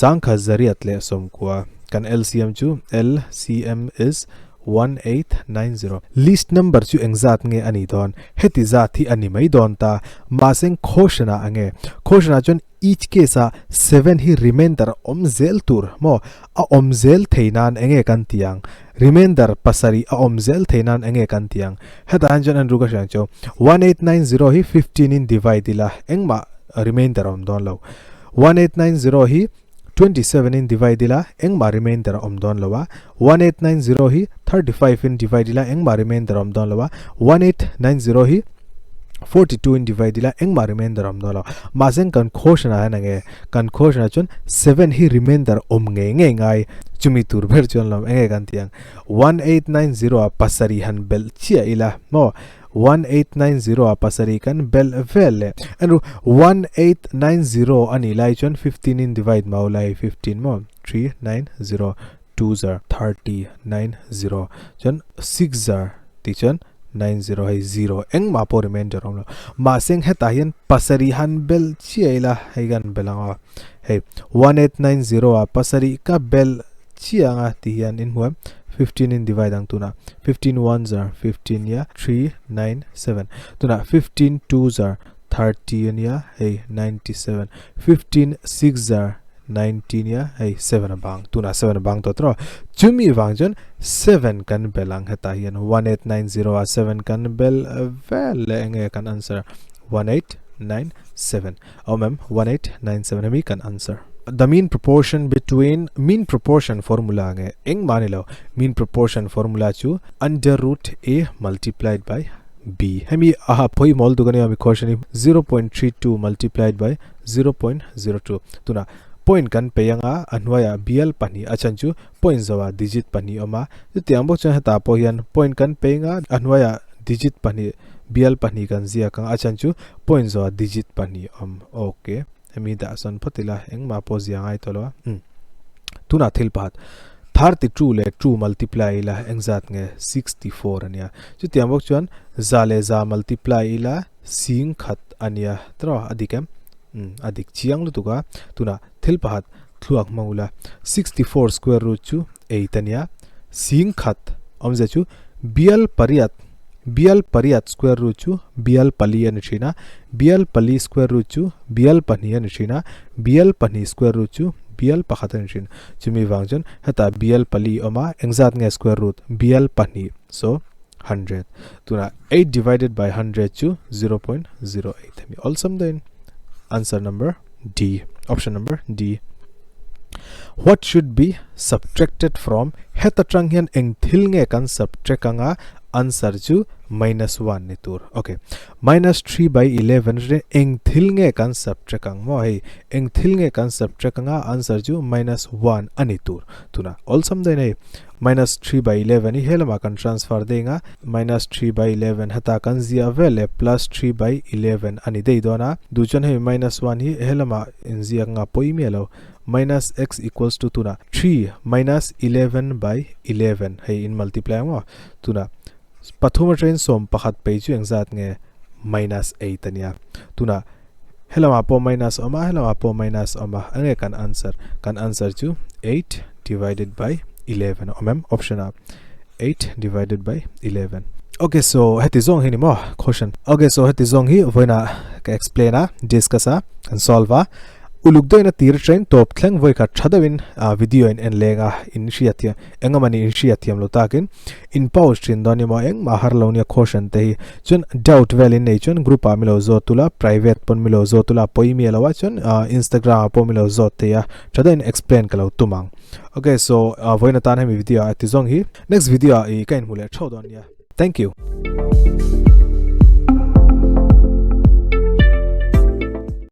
sangkhat zariat leh sawmkua kan LCM chu LCM is 1890. List number chu engzat nge a nih dawn? Heti zat hi a ni mai dawn ta. Mahse caution ah ange. Caution ah chuan each case ah seven hi remainder a awm zel tur maw? A awm zel thei nan enge kan ti ang? Remainder pasarih a awm zel thei nan enge kan ti ang? Hetah hian chuan Andrew ka hria ang chu. 1890 hi 15 in divide ila engmah remainder a awm dawn lo. 1890 hi 27 in divide ila engmah remainder a awm dawn lo a, 1890 hi 35 in divide ila engmah remainder a awm dawn lo a, 1890 hi 42 in divide ila engmah remainder a awm dawn lo. Mahse kan quotient ah hian enge kan quotient ah chuan 7 hi remainder awm ngei ngei ngai chumi tur ber chuan lawm enge kan tih ang 1890 ah pasarih han belh chiah ila maw 1890 ah pasarih kan belh vel leh enru 1890 a nih lai chuan 15 in divide mau lai 15 maw 3 9 0 2 zar 30 9 0 chuan 6 zar tih chuan 9 0 hei 0 engmah pawh remainder awm lo mahse hetah hian pasarih han belh chiah ila hei kan belh ang aw hei 1890 ah pasarih ka belh chiah anga tih hian in hmu em 15 in divide ang tunah 15 ones are 15 nia 3 9 7 tunah 15 twos are 30 ania hei 97 15 six are 90 nia hei 7 a bang tunah 7 a bang tawh tawh chumi vang chuan 7 kan bel ang hetah hian 1890 ah 7 kan bel vel leh enge kan answer 1897 Awm em? 1897 hemi kan answer. The mean proportion between mean proportion formula nge engmah ni lo mean proportion formula chu under root a multiplied by b hemi aha phawi mawl duk ania mi question hi 0.32 multiplied by 0.02 tuna point kan pe anga a hnuaiah bial pahnih a chhan chu point zoah digit pahnih awm a chutiang bawk chuan hetah pawh hian point kan pe anga a hnuaiah digit pahnih bial pahnih kan ziak ang a chhan chu point zawh digit pahnih awm ok hemi dah sawn phawt ila engmah pawh zia ngai tawh lo a umm tunah thil pakhat 32 leh 2 multiply ila engzat nge 64 ania chutiang bawk chuan za leh za multiply ila sing khat ania tawh a dik em umm a dik chiang lutuk a tunah thil pakhat thluak hmang ula 64 square root chu 8 ania sing khat awmzia chu bial pariat Bial pariat square root chu bial pali a ni thin a, bial pali square root chu bial pahnih a ni thin a, bial pahnih square root chu bial pakhat a ni thin. Chumi vang chuan hetah bial pali awm a, engzat nge square root? Bial pahnih, so 100. Tunah 8 divided by 100 chu 0.08 hemi awlsam deuhin answer number D, option number D. What should be subtracted from heta tang hian eng thil nge kan subtract anga answer chu minus 1 ni tur. Okay. Minus 3 by 11 re eng thil nge kan subtract ang maw hei eng thil nge kan subtract anga answer chu minus 1 ani tur. Tuna awlsam daih nei minus 3 by 11 hi helama kan transfer daih anga minus 3 by 11 heta kan ziah vel leh plus 3 by 11 ani daih dawn a duh chuan hemi minus 1 hi helama inziak nga pawi miah lo minus x equals to tuna 3 minus 11 by 11 hei in multiply ang maw tuna pathum atangin sawm pakhat pei chu engzat nge minus 8 ania tuna helama pawh minus awm a helama pawh minus awm a enge kan answer kan answer chu 8. divided by 11 a awm em option ah 8 divided by 11. Ok so heti zawng hi ni maw question. Ok so heti zawng hi vawiinah ka explain a discuss a kan solve a uluk deuhin a tir atangin tawp thleng vawi khat tha deuhin video in en leng a in hriat thiam eng emaw ni in hriat thiam lo takin in pause thin dawn emaw engmah har lo nia question te hi chuan doubt vel in nei chuan group ah milo zawt ula private pawn milo zawt ula pawimia lo ah chuan instagram ah pawh milo zawt thei a tha deuhin explain ka lo tum ang. Ok so vawiin atan hemi video ah ti zawng hi next video ah i ka inhmu leh theuh dawn nia. Thank you.